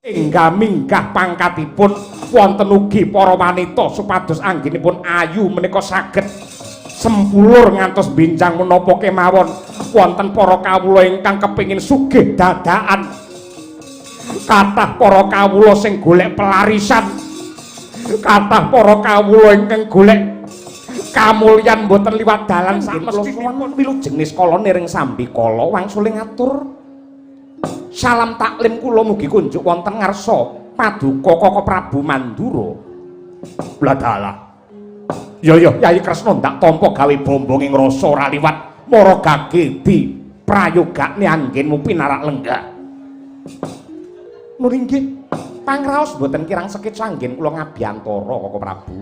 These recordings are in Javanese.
Enggal minggah pangkatipun wonten ugi para wanita supados anggenipun ayu menika saged sempulur ngantos benjang menapa kemawon. Wonten para kawula ingkang kepingin sugih dadakan, kathah para kawula sing golek pelarisan, kathah para kawula ingkang golek kamulyan mboten liwat dalan samestinipun. Wilujeng niskala niring sambikala wangsule ngatur salam taklim kula mugi kunjuk wonten ngarsa paduka Kaka Prabu Mandura. Bladalah. Ya ya Yayi Kresna ndak tampa gawe bombong ing rasa ora liwat mara gage di prayogane anggenmu pinarak lenggah. Nur inggih pangraos mboten kirang sekeca anggen kula ngabiyantara Kaka Prabu.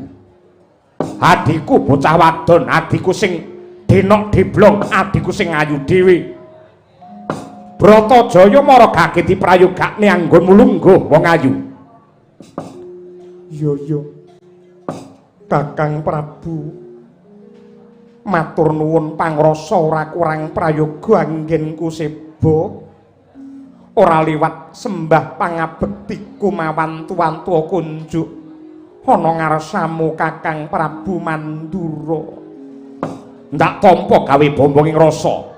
Adhiku bocah wadon, adhiku sing denok deblong, adhiku sing ayu dhewe. Bratajaya mara gage diprayogakne anggonmu lungguh wong ayu. Iya iya. Kakang Prabu matur nuwun pangrasa ora kurang prayoga anggenku seba. Ora liwat sembah pangabektiku mawantu-wantu kunjuk ana ngarsamu Kakang Prabu Mandura. Ndak tampa gawe bombong ing rasa.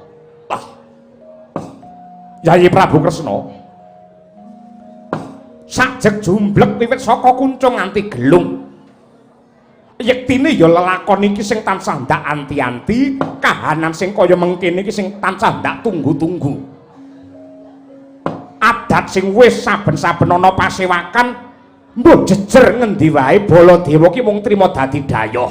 Yayi Prabu Kresna sajeg jumblek wiwit saka kuncung nganti gelung. Yektine ya lelakon iki sing tansah ndak anti-anti, kahanan sing kaya mengkene iki sing tansah ndak tunggu-tunggu. Adat sing wis saben-saben ana pasewakan mbuh jejer ngendi wae Baladewa ki mung trima dadi dayoh.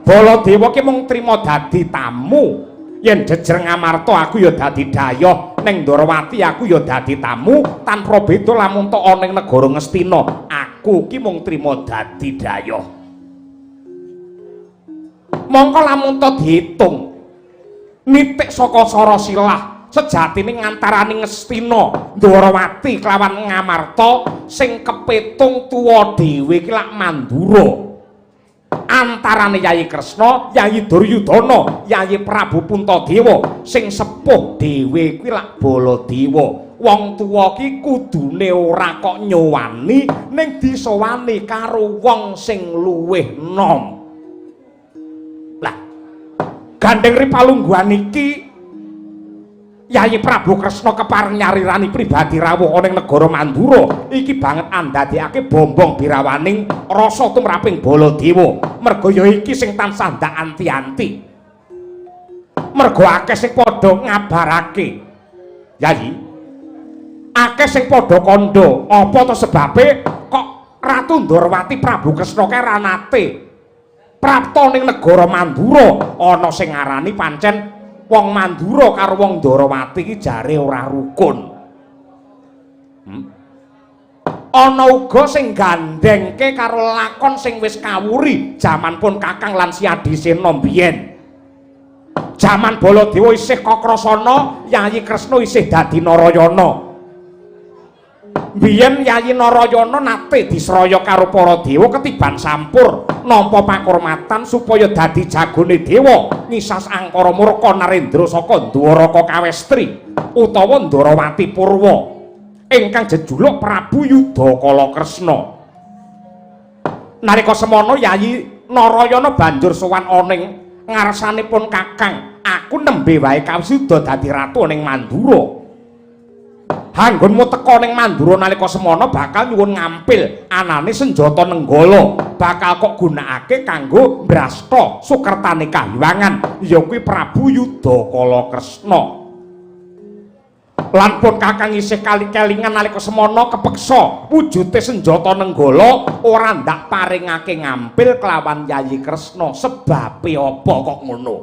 Baladewa ki mung trima dadi tamu. Yen jejer Ngamarta aku ya dadi dayoh, ning Ndorowati aku ya dadi tamu, tanpa beda lamun tok ana ing negara Ngastina, aku ki mung trima dadi dayoh. Mongko lamun to diitung nitik saka sara silah sejatine ngantarane Ngastina, Ndorowati kelawan Ngamarta sing kepetung tuwa dhewe ki lak Mandura. Antarane Yayi Kresna, Yayi Duryudana, Yayi Prabu Puntadewa sing sepuh dhewe kuwi lak Baladewa. Wong tuwa ki kudune ora kok nyowani ning disowani karo wong sing luwih nom. Lah, gandeng ri palungguhan iki Yayi Prabu Kresna kepareng nyarirani pribadi rawuh ana ing negara Mandura iki banget andadekake bombong birawaning rasa tumraping Baladewa. Merga ya iki sing tansah ndak anti-anti. Merga akeh sing padha ngabarake. Yayi, akeh sing padha kandha, apa to sebabe kok Ratu Ndorowati Prabu Kresna kae ra nate prapta ning negara Mandura? Ana sing ngarani pancen wong Mandura karo wong Ndorowati iki jare ora rukun. Ana uga sing gandhengke karo lakon sing wis kawuri jaman pun Kakang lan Si Adisena mbiyen. Jaman Baladewa isih kakrasana, Yayi Kresna isih dadi Narayana. Biyen Yayi Narayana nate disraya karo para dewa ketiban sampur nampa pakurmatan supaya dadi jagone dewa ngisas angkara murka narendra saka Ndwaraka Kawestri utawa Ndorowati Purwa ingkang jejuluk Prabu Yudakala Kresna. Nalika semono Yayi Narayana banjur sowan ana ing ngarsanipun Kakang, aku nembe wae kawisuda dadi ratu ning Mandura. Anggonmu teka ning Mandura nalika semono bakal nyuwun ngampil anane senjata Nenggala bakal kok gunakake kanggo mbrasta sukertane kahyangan ya kuwi Prabu Yudakala Kresna. Lan pun Kakang isih kali kelingan nalika semono kepeksa wujute senjata Nenggala ora ndak paringake ngampil kelawan Yayi Kresna. Sebabe apa kok ngono?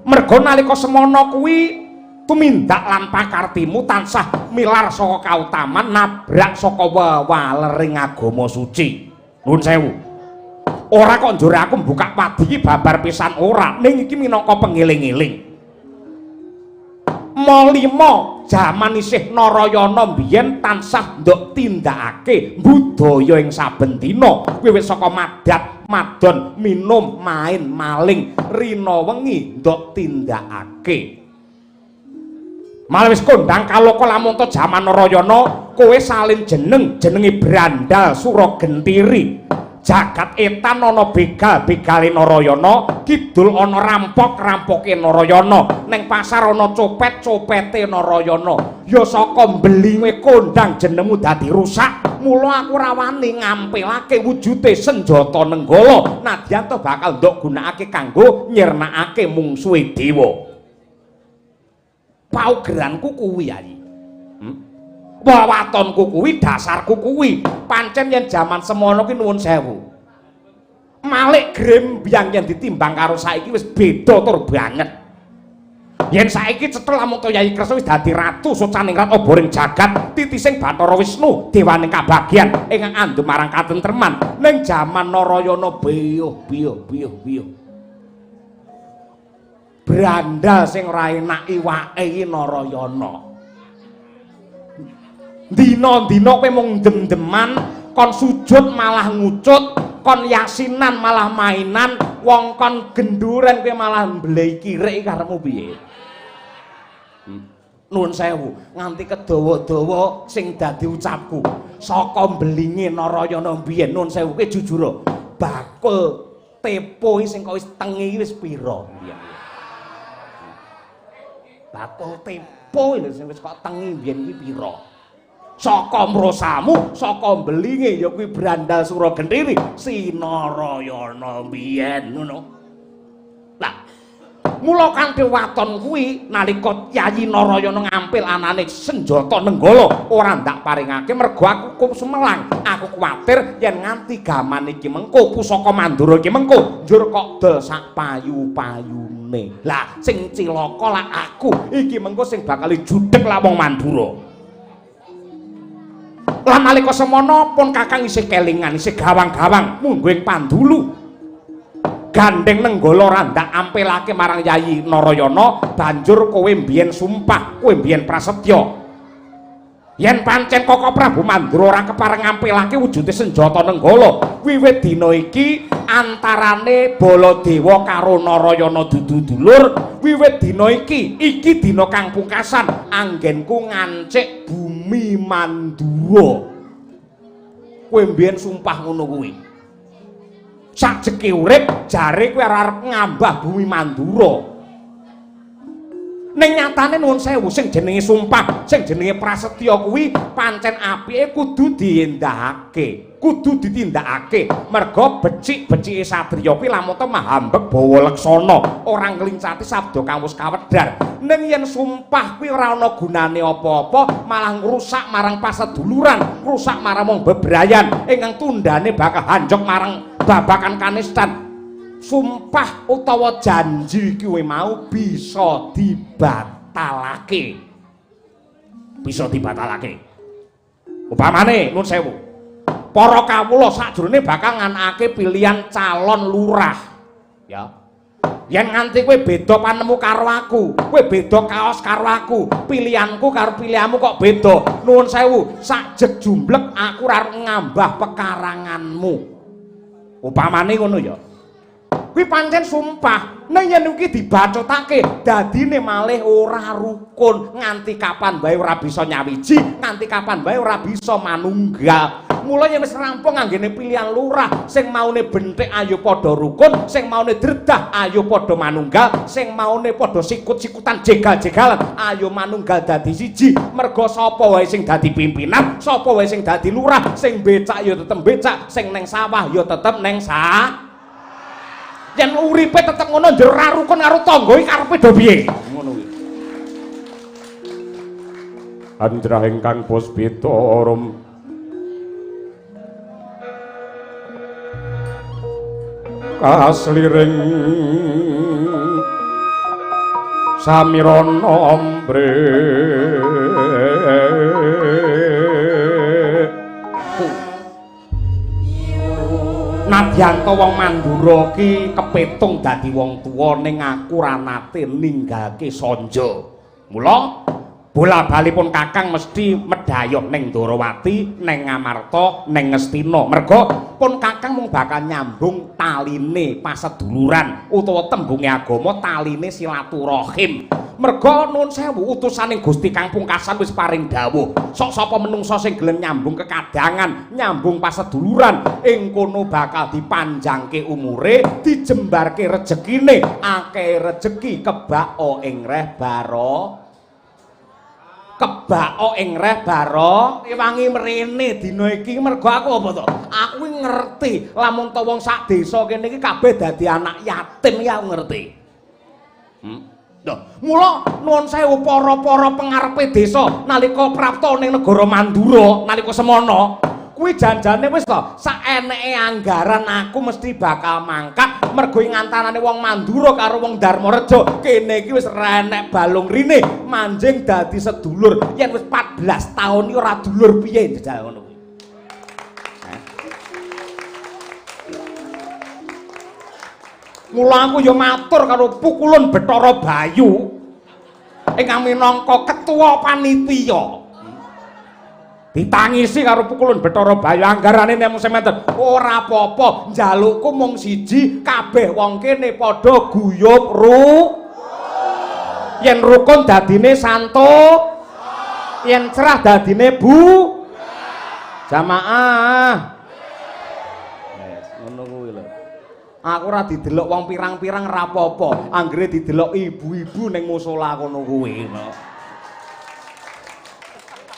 Merga nalika semono kuwi tumindak lan pakartimu tansah milar saka kautaman nabrak saka wewalering agama suci. Nuwun sewu. Ora kok njur aku mbukak padi iki babar pisan ora, ning iki minangka pengeling-eling. Malima jaman isih Narayana mbiyen tansah ndok tindakake budaya ing saben dina wiwit saka madat, madon, minum, main, maling, rina wengi ndok tindakake. Malah wis kondang kaloka lamun to jaman Narayana kowe salin jeneng, jenenge Brandal Suragentiri. Jagat etan ana begal, begale Narayana, kidul ana rampok, rampoke Narayana, ning pasar ana copet, copete Narayana. Ya saka mbelinge kondang jenengmu dadi rusak, mula aku ora wani ngampilake wujude senjata Nenggala, nadyan to bakal ndok gunakake kanggo nyirnakake mungsuhe dewa. Paugeranku kuwi, Ayi. Wewatonku kuwi, dasarku kuwi. Pancen yen jaman semono ki nuwun sewu. Malik grembyang yen ditimbang karo saiki wis beda tur banget. Yen saiki cetha lamun to Yayi Kresna wis dadi ratu socaningrat oboring jagat, titising Bathara Wisnu, dewaning kabagyan ingkang andum marang katentreman. Ning jaman Narayana biyuh biyuh biyuh biyuh. Brandal sing ora enak iwake iki Narayana. Dina-dina kowe mung dem-deman, kon sujud malah ngucut, kon yasinan malah mainan, wong kon genduren kowe malah mblei kirik, karepmu piye? Nuwun sewu, nganti kedawa-dawa sing dadi ucapku. Saka mbelinge Narayana mbiyen, nuwun sewu kowe jujur, bakul tepo sing kok wis tengi wis pira mbiyen? Bakul tepo lho sing wis kok tengi mbiyen iki pira? Saka mrosamu, saka mbelinge ya kuwi Brandal Suragentiri, si Narayana mbiyen ngono. Lah, mula kanthi waton kuwi nalika Yayi Narayana ngampil anane senjata Nenggala ora ndak paringake mergo aku sumelang, aku kuwatir yen nganti gaman iki mengko pusaka Mandura iki mengko njur kok dol sak payu-payune. Lah sing cilaka lak aku iki mengko sing bakal judheg lak wong Mandura. Lah nalika semono pun Kakang isih kelingan, isih gawang-gawang mungguh ing pandulu. Gandeng Nenggala ora ndak ampilake marang Yayi Narayana, banjur kowe mbiyen sumpah, kowe mbiyen prasetya. Yen pancen Koko Prabu Mandura ora kepareng ngampilake wujude senjata Nenggala, wiwit dina iki antarane Baladewa karo Narayana dudu dulur, wiwit dina iki, iki dina kang pungkasan anggenku ngancik bumi Mandura. Kowe mbiyen sumpah ngono kuwi. Sajeke urip jare kowe arep ngambah bumi Mandura. Ning nyatane nuwun sewu, sing jenenge sumpah, sing jenenge prasetya kuwi pancen apike kudu diendahake, kudu ditindakake. Merga becik-becike satriya kuwi lamun to mahambek bawa leksana, ora nglincati sabda kang wis kawedhar. Ning yen sumpah kuwi ora ana gunane apa-apa, malah ngrusak marang paseduluran, ngrusak marang wong bebrayan ingkang tundane bakal hanjok marang babakan kanistan. Sumpah utawa janji kuwi mau bisa dibatalake. Bisa dibatalake. Upamane nuwun sewu. Para kawula sakjroning bakal nganakake pilihan calon lurah. Ya. Yen nganti kowe beda panemu karo aku, kowe beda kaos karo aku, pilihanku karo pilihanmu kok beda. Nuwun sewu, sakjeg jumblek aku ora arep ngambah pekaranganmu. Upamane ngono ya. Kuwi pancen sumpah. Ning yen iki dibacotake, dadine malih ora rukun. Nganti kapan wae ora bisa nyawiji, nganti kapan wae ora bisa manunggal. Mula yen wis rampung anggene pilihan lurah, sing maune benthik ayo padha rukun, sing maune dredah ayo padha manunggal, sing maune padha sikut-sikutan jegal-jegalan ayo manunggal dadi siji. Merga sapa wae sing dadi pimpinan, sapa wae sing dadi lurah, sing becak ya tetep becak, sing neng sawah ya tetep neng sawah. Yen uripe tetep ngono njur ora rukun karo tangga iki karepe do piye? Ngono kuwi. Anjrah ingkang puspita rum kasliring samirana ambre. Nadyan to wong Mandura ki kepetung dadi wong tuwa, ning aku ora nate ninggalke sanja. Mula bola-bali pun Kakang mesti medhayoh ning Ndorowati, ning Ngamarta, ning Ngastina. Merga pun Kakang mung bakal nyambung taline paseduluran utawa tembunge agama taline silaturahim. Merga nuwun sewu utusaning Gusti kang pungkasan wis paring dawuh. Sok sapa menungsa sing gelem nyambung kekadangan, nyambung paseduluran, ing kono bakal dipanjangke umure, dijembarke rejekine, akeh rejeki kebako ing reh baro. Kebako ing reh baro, wangi mrene dina iki mergo aku apa to? Aku ngerti lamun to wong sak desa kene iki kabeh dadi anak yatim ya aku ngerti. Lho, mula nuwun sewu para-para pengarepe desa nalika prapta ning negara Mandura nalika semono kuwi janjane wis to saeneke anggaran aku mesti bakal mangkat mergo ing antarane wong Mandura karo wong Darmareja kene iki wis renek balung rine manjing dadi sedulur yen wis 14 taun iki ora dulur piye jajal ngono kuwi. Mula aku ya matur karo Pukulun Bathara Bayu ingkang minangka ketua panitia. Ditangisi karo Pukulun Bathara Bayu anggarane nemu semanten. Ora apa-apa, njalukku mung siji, kabeh wong kene padha guyub ru. Yen rukun dadine santo, yen cerah dadine bu. Jamaah. Wes ngono kuwi lho. Aku ora didelok wong pirang-pirang ra apa-apa, anggere didelok ibu-ibu ning musala kono kuwi.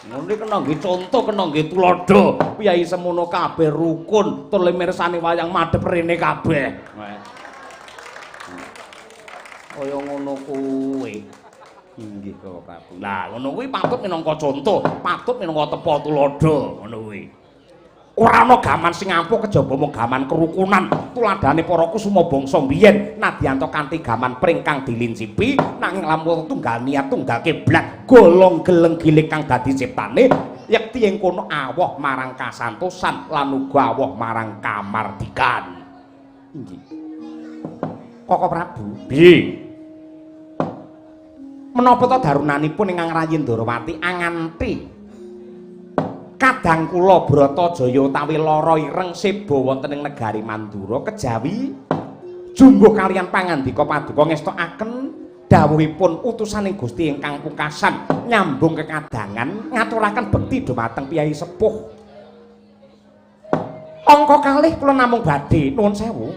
Ngono iki kena nggih conto, kena nggih tuladha. Piyai semono kabeh rukun, tur le mirsani wayang madhep rene kabeh. Kaya ngono kuwi. Inggih Bapak Prabu. Lah ngono kuwi patut minangka conto, patut minangka tepa tuladha ngono kuwi. Ora ana gaman sing ampuh kejaba mung gaman kerukunan tuladhane para kusuma bangsa biyen nadyanto kanthi gaman pring kang dilincipi nanging lamun tunggal niat tunggal kiblat golong geleng gilik kang dadi ciptane yekti ing kono awoh marang kasantosan lan uga awoh marang kamardikan. Inggih Koko Prabu. Piye? Menapa ta darunanipun ingkang rayi Ndorowati anganti kadang kula Bratajaya utawi Lara Ireng seba wonten ing negari Mandura kejawi jumbuh kaliyan pangandika paduka ngestokaken dawuhipun utusaning Gusti ingkang pungkasan nyambung kekadangan ngaturaken bekti dumateng piyai sepuh. Angka kalih kula namung badhe nuwun sewu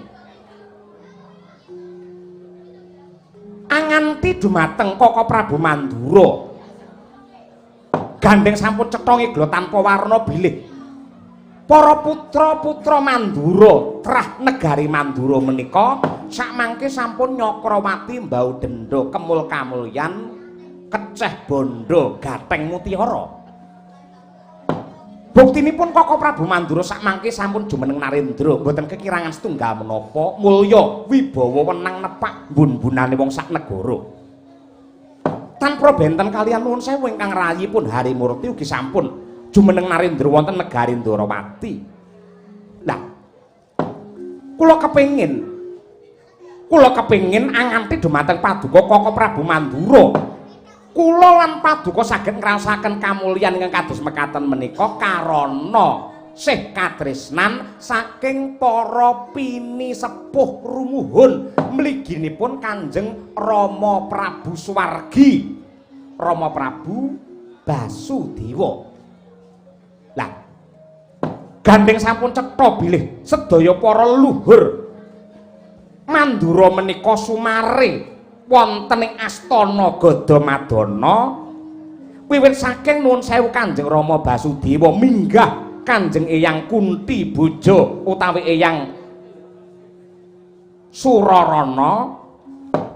anganti dumateng Koko Prabu Mandura gandeng sampun cetha ngegla tanpa warna bilih para putra-putra Mandura trah negari Mandura menika sakmangke sampun nyakrawati mbau denda kemul kamulyan keceh bondo gatheng mutiara. Buktinipun Koko Prabu Mandura sakmangke sampun jumeneng narendra mboten kekirangan setunggal menapa mulya wibawa wenang nepak bun-bunane wong sak negara. Tanpa benten kaliyan nuwun sewu ingkang rayipun Harimurti ugi sampun jumeneng narendra wonten negari Ndorowati. Lah kula kepengin anganti dumateng paduka Koko Prabu Mandura. Kula lan paduka saged ngraosaken kamulyan ingkang kados mekaten menika karana sih katresnan saking para pini sepuh rumuhun mliginipun Kanjeng Rama Prabu Suwargi, Rama Prabu Basudewa. Lah gandeng sampun cetha bilih sedaya para leluhur Mandura menika sumare wonten ing astana Gadamadana wiwit saking nuwun sewu Kanjeng Rama Basudewa minggah Kanjeng Eyang Kunti Bojo utawi Eyang Surarana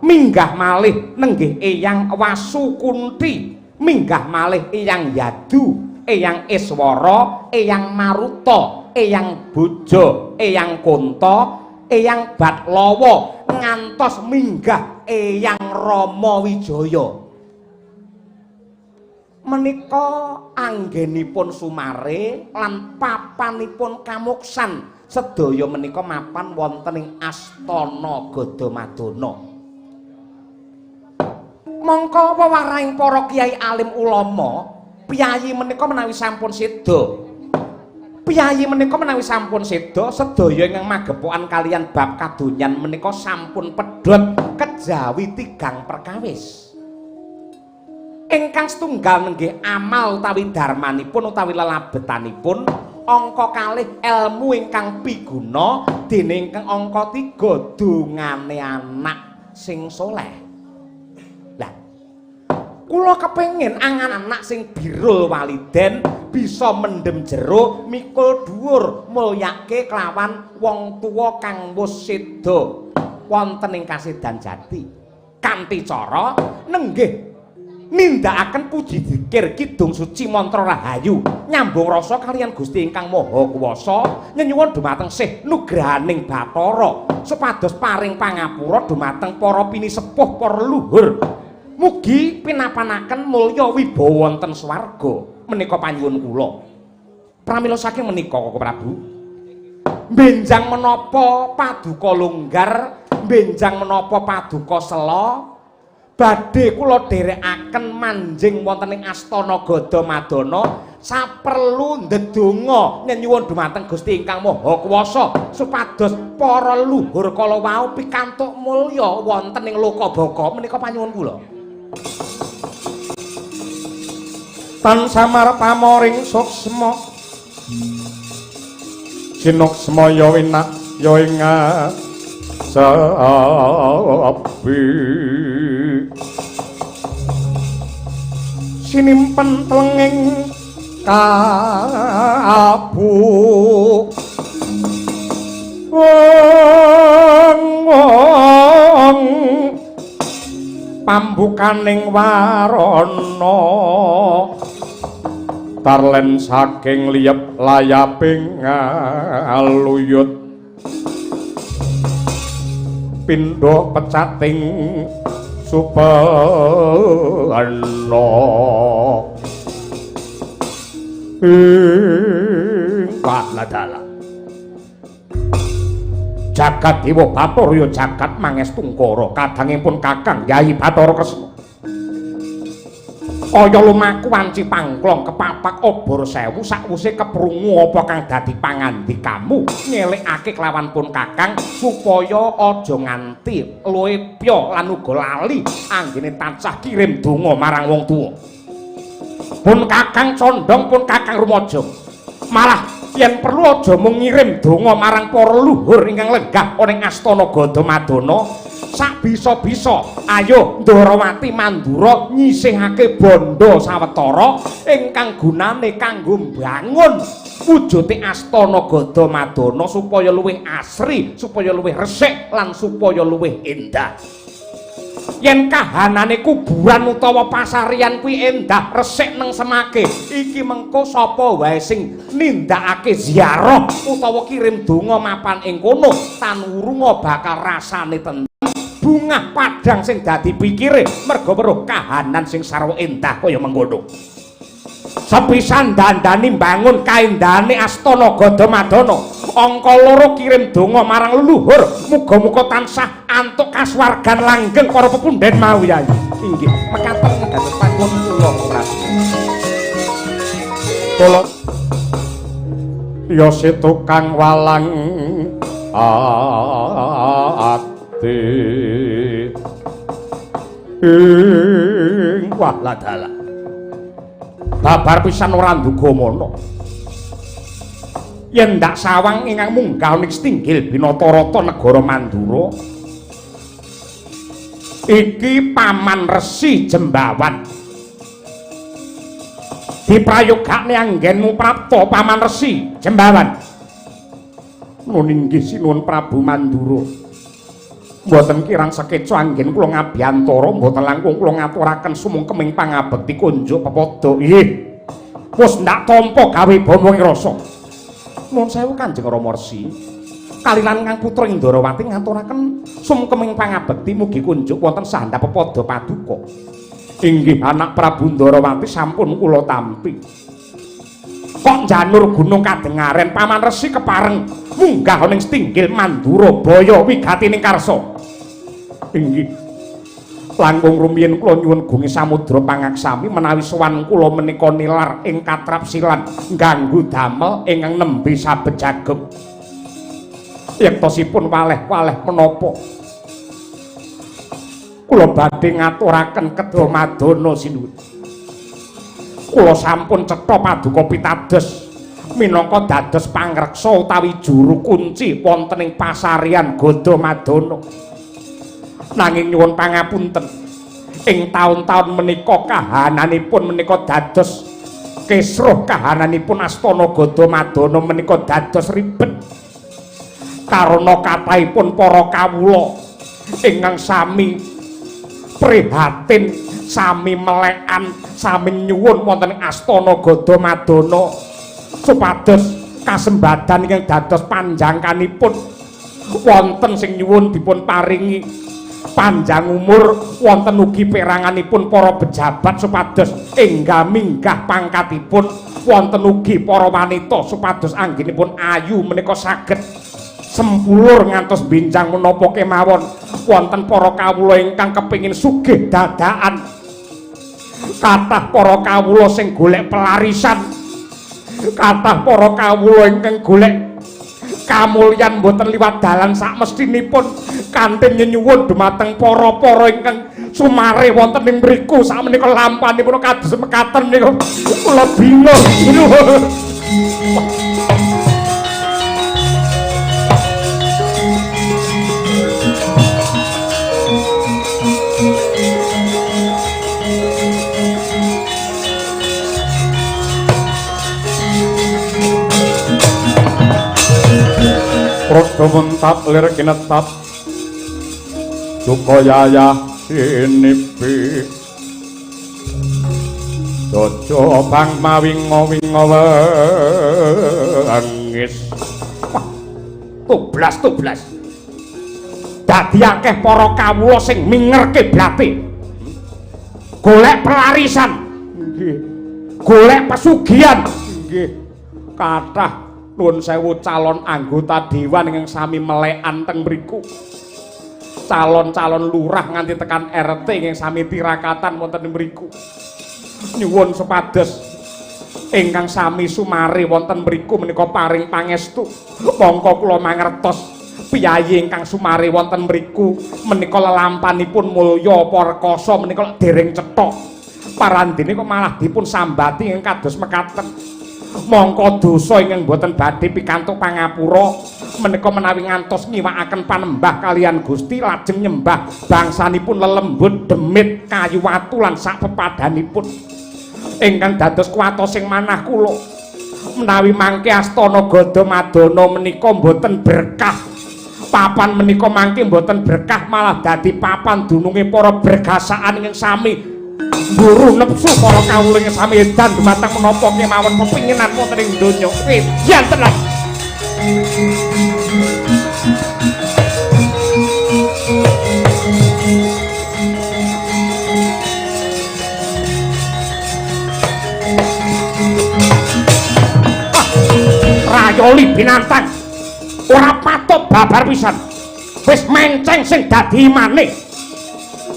minggah malih nenggih Eyang Wasu Kunti minggah malih Eyang Yadu, Eyang Iswara, Eyang Maruta, Eyang Bojo, Eyang Kunta, Eyang Batlawa ngantos minggah Eyang Rama Wijaya. Menika anggenipun sumare lan papanipun kamuksan sedaya menika mapan wonten ing astana Gadamadana. Mongko wewarahing para kiai alim ulama, piyayi menika menawi sampun seda. Piyayi menika menawi sampun seda, sedaya ingkang magepokan kaliyan bab kadonyan menika sampun pedhot kejawi tigang perkawis. Ingkang setunggal nenggih amal utawi darmanipun utawi lelabetanipun, angka kalih elmu ingkang piguna, dene ingkang angka 3 dongane anak sing soleh. Lah, kula kepengin angan anak sing birrul waliden bisa mendem jero, mikul dhuwur, mulyake kelawan wong tuwa kang wis seda wonten ing kasedan jati. Kanthi cara nenggih nindakaken puji dzikir kidung suci mantra rahayu nyambung rasa kaliyan Gusti ingkang Maha Kuwasa, nyenyuwun dumateng Sih Nugrahaning Bathara supados paring pangapura dumateng para pinisepuh para leluhur, mugi pinapanaken mulya wibawa wonten swarga. Menika panyuwun kula. Pramila saking menika Koko Prabu, benjang menapa paduka longgar, benjang menapa paduka sela, badhe kula dherekaken manjing wonten ing astana Gadamadana saperlu ndedonga nyenyuwun dumateng Gusti ingkang Maha Kuwasa supados para leluhur kala wau pikantuk mulya wonten ing loka baka. Menika panyuwun kula. Tan samar pamoring suksma sinuksma ya winak ya ing sepi sinimpen tlenging kabu wong pambukaning warana tarlen saking liyep layaping ngaluyut pindha pecating supena ing ladala jagat Dewa Bathara ya jagat mangestungkara kadangipun Kakang Yayi Bathara Kresna kaya lumaku wanci pangklong kepapak obor sewu sakwuse keprungu apa kang dadi pangandikamu nyelikake kelawan pun Kakang supaya aja nganti luwepya lan uga lali anggene tansah kirim donga marang wong tuwa. Pun Kakang condong, pun Kakang rumaja, malah yen perlu aja mung ngirim donga marang para leluhur ingkang lenggah ana ing astana Gadamadana, sak bisa-bisa ayo Ndorowati Mandura nyisihake bondo sawetara ingkang gunane kanggo mbangun wujude astana Gadamadana supaya luwih asri, supaya luwih resik lan supaya luwih endah. Yen kahanane kuburan utawa pasarian kuwi endah resik neng semake, iki mengko sapa wae sing nindakake ziarah utawa kirim donga mapan ing kono tanurunga bakal rasane tentrem bungah padhang sing dadi pikire merga weruh kahanan sing sarwa endah kaya mengkono. Sepisan dandani mbangun kaendahane astana Gadamadana, angka loro kirim donga marang leluhur muga-muga tansah antuk kasuwargan langgeng para pepundhen mau Yai. Inggih, mekaten dados panyuwun kula Prabu. Kula ya si tukang walang ati ing wah ladalah babar pisan ora nduga mana yen ndak sawang ingkang munggah ning setinggil Binatarata negara Mandura iki Paman Resi Jembawan diprayogakne anggenmu prapta Paman Resi Jembawan. Nun inggih sinuwun Prabu Mandura, mboten kirang sekeca anggen kula ngabiyantara mboten langkung kula ngaturaken sumungkeming pangabekti kunjuk pepadha. Nggih, wis ndak tampa gawe bama ing rasa. Nuwun sewu Kanjeng Rama Resi, kalilan kang putra Indarawati ngaturaken sumungkeming pangabekti mugi kunjuk wonten sahandap pepadha paduka. Inggih anak Prabu Ndarawati sampun kula tampi. Kok janur gunung kadengaren Paman Resi kepareng munggah ning setinggil Mandura baya wigatining karsa. Inggih, langkung rumiyin kula nyuwun gungi samudra pangaksami menawi sowan kula menika nilar ing katrapsilan ngganggu damel ingkang nembe sabet jagem. Yektosipun waleh-waleh menapa kula badhe ngaturaken kedamadana sinuwun. Kula sampun cetha paduka pitados minangka dados pangreksa utawi juru kunci wonten ing pasaryan Gadamadana. Nanging nyuwun pangapunten, ing taun-taun menika kahananipun menika dados kesruh, kahananipun astana Gadamadana menika dados ribet karana kathahipun para kawula ingkang sami prihatin, sami melekan, sami nyuwun wonten ing astana Gadamadana supados kasembadan ingkang dados panjangkanipun wonten sing nyuwun dipun paringi panjang umur, wonten ugi peranganipun para pejabat supados enggal minggah pangkatipun, wonten ugi para wanita supados anggenipun ayu menika saged sempulur ngantos benjang menapa kemawon, wonten para kawula ingkang kepingin sugih dadakan, kathah para kawula sing golek pelarisan, kathah para kawula ingkang golek kamulyan mboten liwat dalan sakmestinipun, kanthi nyenyuwun dumateng para-para ingkang sumare wonten ing mriku sakmenika lampanipun kados mekaten niku kula bingung. Rada mentap lir kinetap duka yayah sinipi Jojo bang mawingo-wingo wengis. Tublas tublas dadi akeh para kawula sing minger kiblate golek pelarisan, nggih, golek pesugihan, nggih, kathah nuwun sewu calon anggota dewan ingkang sami melekan teng mriku, calon-calon lurah nganti tekan RT ingkang sami tirakatan wonten mriku, nyuwun supados ingkang sami sumare wonten mriku menika paring pangestu. Mongko kula mangertos piyayi ingkang sumare wonten mriku menika lelampanipun mulya apa rekasa menika dereng cetha, parandene kok malah dipun sambati ingkang kados mekaten. Mongko dosa ingkang boten badhe pikantuk pangapura menika menawi ngantos ngiwakaken panembah kaliyan Gusti lajeng nyembah bangsanipun lelembut demit kayu watu lan sak pepadhanipun ingkang dados kuwatos sing manah kula menawi mangke astana Gadamadana menika boten berkah, papan menika mangke boten berkah malah dadi papan dununge para bergasaan ingkang sami mburu nepsu para kawula ingkang sami edan dumateng menapa kemawon pepinginan wonten ing donya. Edan tenan. Rayoli binantang ora patut babar pisan, wis menceng sing dadi imane,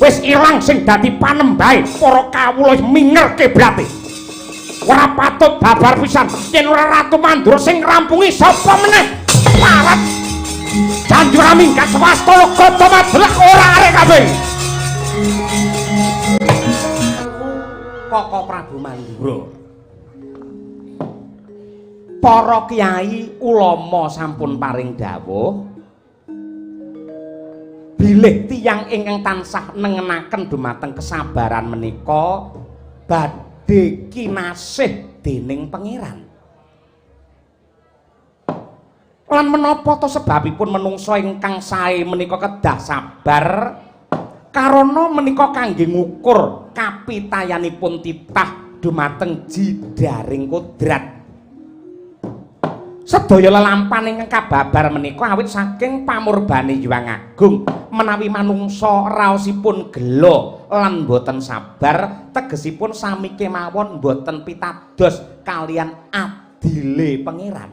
wis ilang sing dadi panembahe para kawula minger kiblate, ora patut babar pisan. Yen ora Ratu Mandura sing ngrampungi sapa meneh? Parat janji ora minggat swastana Gadamadana ora arek kabeh. Koko Prabu Mandura, para kiai ulama sampun paring dawuh bilih tiyang ingkang tansah nengenaken dumateng kesabaran menika badhe kinasih dening Pangeran. Lan menapa to sebabipun menungsa ingkang sae menika kedah sabar? Karana menika kangge ngukur kapitayanipun titah dumateng jidaring kodrat. Sedaya lelampan ingkang kababar menika awit saking pamurbane Hyang Agung. Menawi manungsa raosipun gela lan boten sabar, tegesipun sami kemawon boten pitados kalian adile Pangeran.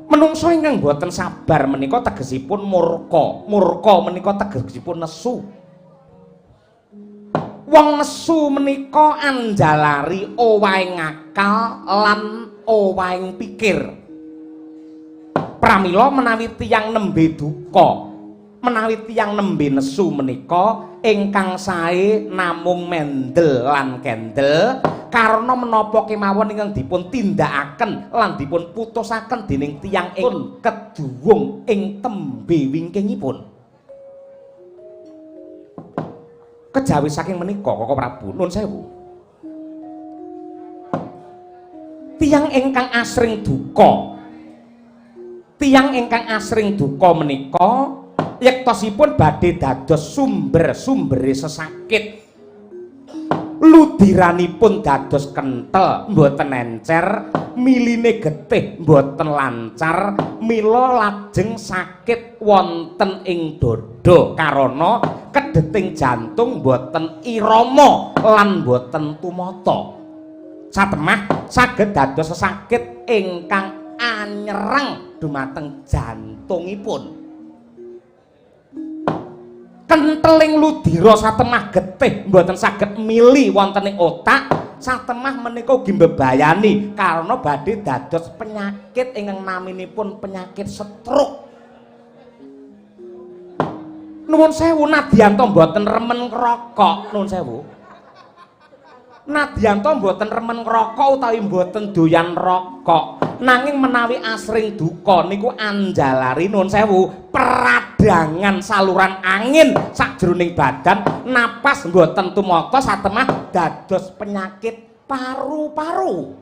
Menungsa ingkang boten sabar menika tegesipun murka. Murka menika tegesipun nesu. Wong nesu menika anjalari owahing akal lan owahing pikir. Pramila menawi tiyang nembe duka Menawi tiyang nembe nesu menika ingkang sae namung mendel lan kendel, karena menapa kemawon ingkang dipun tindakaken lan dipun putusaken dening tiyang ing keduwung ing tembe wingkingipun. Kejawi saking menika Koko Prabu, nuwun sewu. Tiyang ingkang asring duka, tiyang ingkang asring duka menika yektosipun badhe dados sumber-sumbere sesakit. Ludiranipun dados kentel, mboten encer, miline getih mboten lancar, mila lajeng sakit wonten ing dada karana kedeting jantung mboten irama lan mboten tumata. Satemah saged dados sesakit ingkang anyerang dumateng jantungipun. Kenteling ludira satemah getih mboten saged mili wonten ing otak, satemah menika ugi mbebayani karena badhe dados penyakit ingkang naminipun penyakit stroke. Nuwun sewu, nadyanto mboten remen ngrokok, nuwun sewu. Nadyanto mboten remen ngrokok utawi mboten doyan rokok, nanging menawi asring duka niku anjalari nuwun sewu peradangan saluran angin sakjroning badan, napas mboten tumata, satemah dados penyakit paru-paru.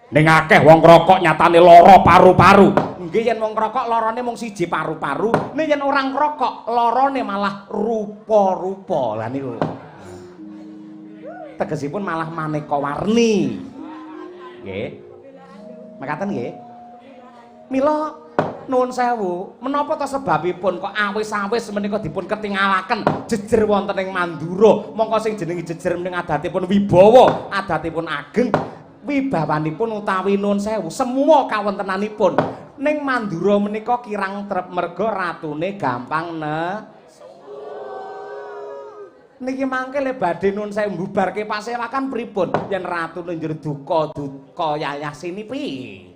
Ning akeh wong ngrokok nyatane lara paru-paru. Nggih, yen wong ngrokok larane mung siji paru-paru, ning yen ora ngrokok larane malah rupa-rupa. Lah niku tegesipun malah maneka warni. Nggih. Mekaten nggih. Mila nuwun sewu, menapa ta sebabipun kok awis-awis menika dipun ketingalaken jejer wonten ing Mandura? Mongko sing jenenge jejer menika adatipun wibawa, adatipun ageng, wibawanipun utawi nuwun sewu semua kawontenanipun. Ning Mandura menika kirang trep merga ratune gampang ne. Niki mangke le badhe nuwun sewu mbubarke pasewakan pripun yen ratune njur duka-duka yayah sini piye?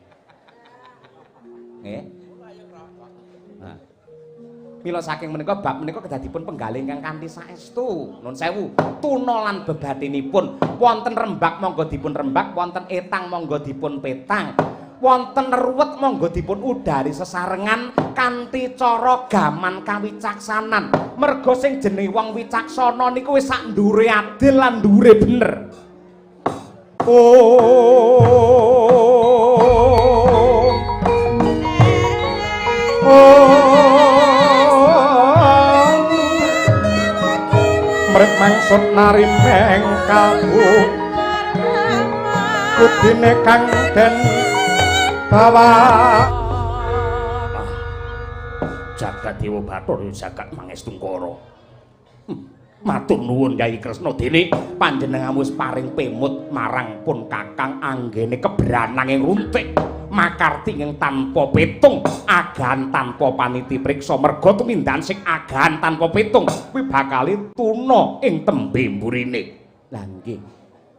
Nggih. Nah. Mila saking menika bab menika kedah dipun penggalih ingkang kanthi saestu. Nuwun sewu, tuna lan bebatinipun wonten rembak monggo dipun rembak, wonten etang monggo dipun petang, wonten ruwet monggo dipun udari sesarengan kanthi cara gaman kawicaksanan. Merga sing jenenge wong wicaksana niku wis sak ndure adil lan ndure bener. Oh. Mrek mangsut narimeng kalbu kudine kang den bawa. Jagat Dewa Bathara jagat Mangestungkara. Matur nuwun Yai Kresna dene panjenengan wis paring pemut marang pun kakang anggene kebranang ing runtik makarti ing tanpa petung, agan tanpa paniti priksa, merga tumindan sing agan tanpa petung kuwi bakal tuna ing tembe mburine. Lah nggih.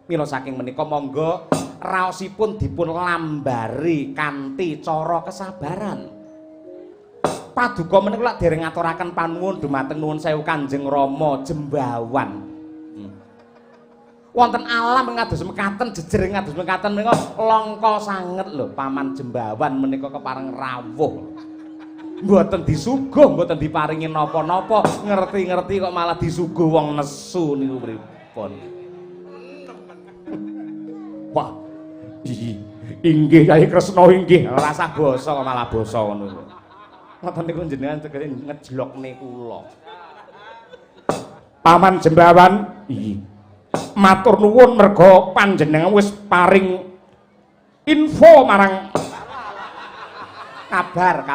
Mila saking menika monggo raosipun dipun lambari kanthi cara kesabaran. Paduka menika lak dereng ngaturaken panuwun dumateng nuwun sewu Kanjeng Rama Jembawan. Wonten alam ngados mekaten, jejer ngados mekaten menika langka sanget lho Paman Jembawan menika kepareng rawuh. Mboten disuguh, mboten diparingi napa-napa, ngerti-ngerti kok malah disuguh wong nesu niku pripun. Wah. Inggih Yai Kresna inggih. Ora sah basa kok malah basa ngono iku. Ngoten niku jenengan tegese ngejlokne kula. Paman Jembawan, iya. Matur nuwun merga panjenengan wis paring info marang kabar.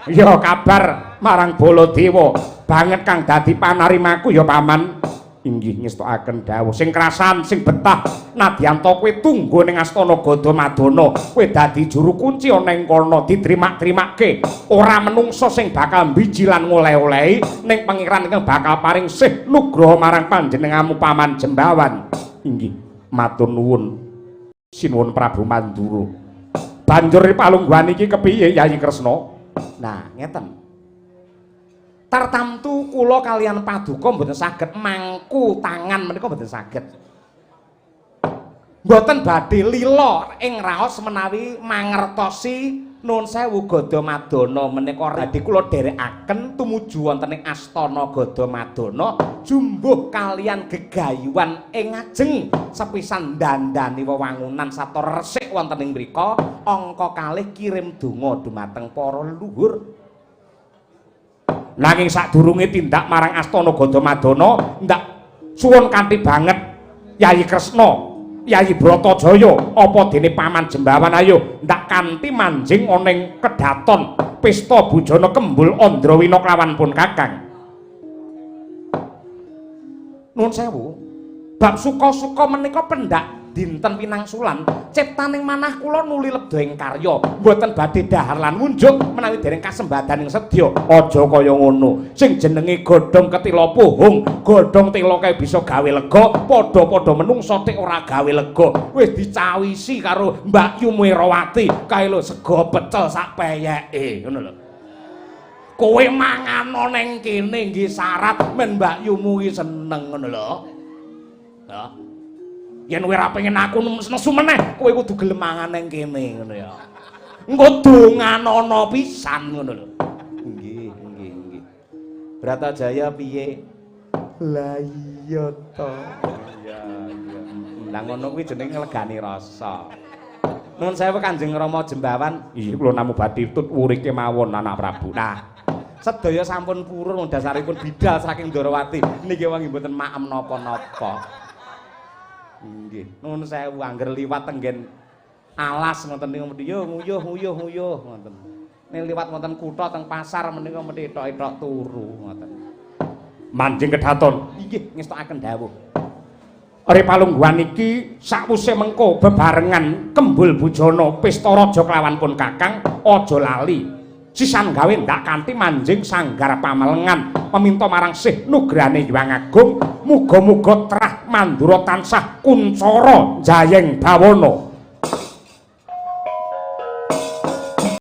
Iya, kabar marang Baladewa banget kang dadi panarimaku ya Paman. Inggih ngestokaken dawuh sing krasan sing betah nadyan ta kowe tunggu ning astana Gadamadana, kowe dadi juru kunci ana ing kono ditrimak-trimake ora menungsa sing bakal mbiji lan ngoleh-olehi ning pangeran ingkang bakal paring sih nugraha marang panjenenganmu Paman Jembawan. Inggih matur nuwun sinuwun Prabu Mandura. Banjur palungguhan iki kepiye Yayi Kresna? Nah, ngeten. Tartamtu kula kaliyan paduka mboten saged mangku tangan menika mboten saged. Mboten badhe lila ing raos menawi mangertosi nuwun sewu Gadamadana menika badhe kula dherekaken tumuju wonten ing astana Gadamadana jumbuh kaliyan gegayuhan ing ngajeng sepisan dandani wewangunan sarta resik wonten ing mriku angka kalih kirim donga dumateng para leluhur. Nanging sadurunge tindak marang astana Gadamadana ndak suwun kanthi banget Yayi Kresna, Yayi Bratajaya, apa dene Paman Jembawan ayo ndak kanthi manjing ana ing kedaton pesta bujana kembul Andrawina kelawan pun Kakang. Nuwun sewu, bab suka-suka menika pendak dinten pinangsulan ciptaning manah kula nuli lebda ing karya mboten badhe dahar lan ngunjuk menawi dereng kasembadaning sedya. Aja kaya ngono, sing jenenge godhong ketila puhung, godhong tela kae bisa gawe lega, padha-padha menungsa tik ora gawe lega. Wis dicawisi karo Mbak Yu Wirawati kae lho sego pecel sak peyeke ngono lho. Kowe mangano ning kene nggih syarat men Mbak Yumu iki seneng ngono lho. Ha. Yen kowe ora pengen aku nesu meneh, kowe kudu gelem mangan ning kene ngono ya. Engko donganono pisan ngono lho. Nggih, nggih, nggih. Bratajaya piye? Lah iya to. Iya, iya. Lah ngono kuwi jenenge nglegani rasa. Nuwun sewu Kanjeng Rama Jembawan. Iya, kula namung badhe tut wuri kemawon anak Prabu. Nah, sedaya sampun purun dasaripun bidal saking Ndorowati. Niki wengi mboten maem napa-napa. Nggih, nuwun sewu angger liwat tenggen alas ngoten niku mesti yo nguyuh nguyuh nguyuh ngoten. Nek liwat wonten kutha teng pasar menika mesti ethok-ethok turu ngoten. Manjing kedaton. Inggih, ngestokaken dawuh. Ri palungguhan iki sakwuse mengko bebarengan kembul bujana pesta raja kelawan pun Kakang aja lali. Sisan gawe ndak kanthi manjing sanggar pamelengan meminta marang Sih Nugrahane Hyang Agung muga-muga trah mandura tansah kuncara jayeng bawana.